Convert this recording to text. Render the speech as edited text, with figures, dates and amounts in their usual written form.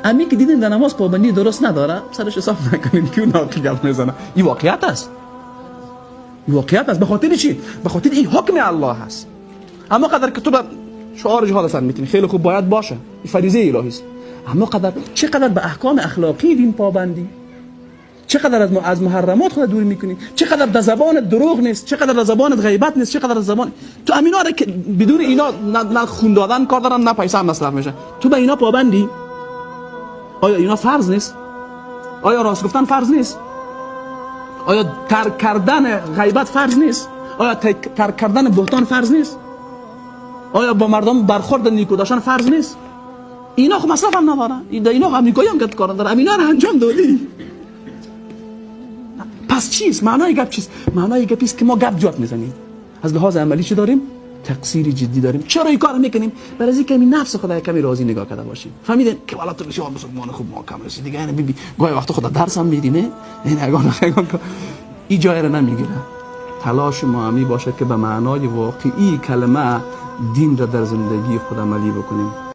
امی که دیدین در نماز پابندی درست نداره، سرش حساب نکنین که اون گپ میزنه. این واقعیت است، این واقعیت است. به خاطر چی؟ به خاطر این حکم الله است. اما قدر که تو به شعار جهاد سر میتونی، خیلی خوب باید باشه، این فریضه الهی است. اما قدر چقدر به احکام اخلاقی دین پابندی، چقدر از محرمات خود دور میکنی، چقدر در زبان دروغ نیست، چقدر در زبان غیبت نیست، چقدر در زبان تو امینا را که بدون اینا نه خون دادن کار دارن، نه پیسه هم مصرف میشه، تو به اینا پابندی؟ آیا اینا فرض نیست؟ آیا راست گفتن فرض نیست؟ آیا ترک کردن غیبت فرض نیست؟ آیا ترک کردن بهتان فرض نیست؟ آیا با مردم برخورد نیکو داشتن فرض نیست؟ اینا خب مصرف هم ندارن، اینا امریکایی هم کار ندارن، اینا رو انجام دادی. پس چیست معنای گپ؟ چیست معنای گپ؟ است که ما گپ زیاد میزنیم، از لحاظ عملی چی داریم؟ تقصیر جدی داریم. چرا این کار میکنیم؟ برای اینکه کمی نفس خدا کمی راضی نگاه کرده باشیم. فهمیدین که والا تو بسیار مسلمان خوب ما کم رسید دیگه. یعنی بی گاهی وقت خدا درس هم میدیم، این اگان این جای رو نمیگیره. تلاش ما همی باشه که به معنای واقعی کلمه دین را در زندگی خود عملی بکنیم.